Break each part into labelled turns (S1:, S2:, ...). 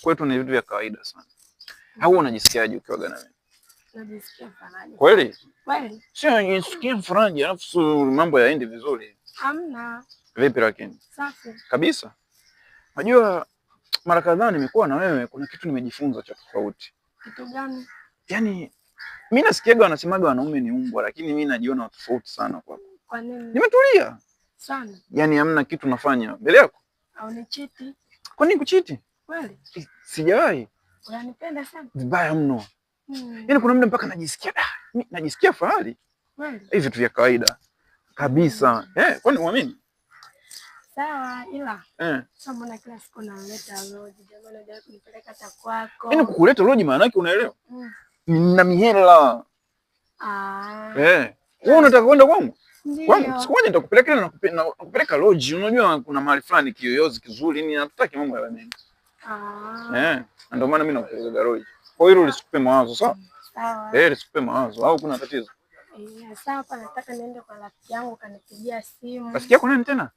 S1: Kwetu ni vitu vya kawaida sana. Au unajisikiaje ukiwaga na mimi?
S2: Najisikia faraja.
S1: Kweli?
S2: Kweli?
S1: Sio najisikia faraja alafu mambo yaendi vizuri.
S2: Hamna.
S1: Vipi lakini?
S2: Safi.
S1: Kabisa. Unajua mara kadhaa nimekuwa na wewe, kuna kitu nimejifunza cha tofauti.
S2: Kitu gani?
S1: Yaani mimi nasikiaga wanasemaga wanaume ni umbwa, lakini mimi najiona tofauti sana kwako.
S2: Kwa nini?
S1: Nimetulia.
S2: Sana.
S1: Yaani hamna kitu nafanya mbele yako.
S2: Au ni chiti?
S1: Kwa nini kuchiti?
S2: Kweli?
S1: Sijawahi.
S2: Unanipenda sana?
S1: Vibaya mno. Yaani kuna muda mpaka najisikia mimi najisikia fahari.
S2: Kweli?
S1: Hivi vitu vya kawaida kabisa. Kwani uamini?
S2: Sawa, ila sasa mbona kila siku unaleta loji? Jamani, hujawahi kunipeleka hata kwako.
S1: Yaani kukuleta loji maana yake unaelewa? Nina mihela. Wewe unataka kwenda kwangu?
S2: Ndio.
S1: Kwangu siku moja nitakupeleka na nakupeleka loji. Unajua kuna mahali fulani kiyoyozi kizuri, ni hatutaki mambo ya mengi. Ndio maana mimi nakupeleka loji. Kwa hiyo lisikupe mawazo, sawa?
S2: Sawa.
S1: Lisikupe mawazo au kuna tatizo?
S2: Sawa, hapa nataka niende kwa rafiki yangu, kanipigia simu.
S1: Rafiki yako nani tena?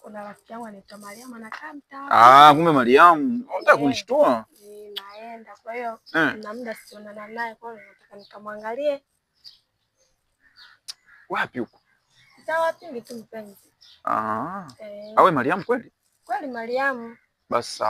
S2: Kuna rafiki yangu anaitwa Mariamu anakaa mtaa.
S1: Kumbe Mariamu. Unataka kunishtua?
S2: Naenda. Kwa hiyo na muda sionana naye, kwa hiyo nataka nikamwangalie.
S1: Wapi huko?
S2: Mtaa wapi ndio tu mpenzi.
S1: Awe Mariamu kweli?
S2: Kweli Mariamu.
S1: Basi sawa.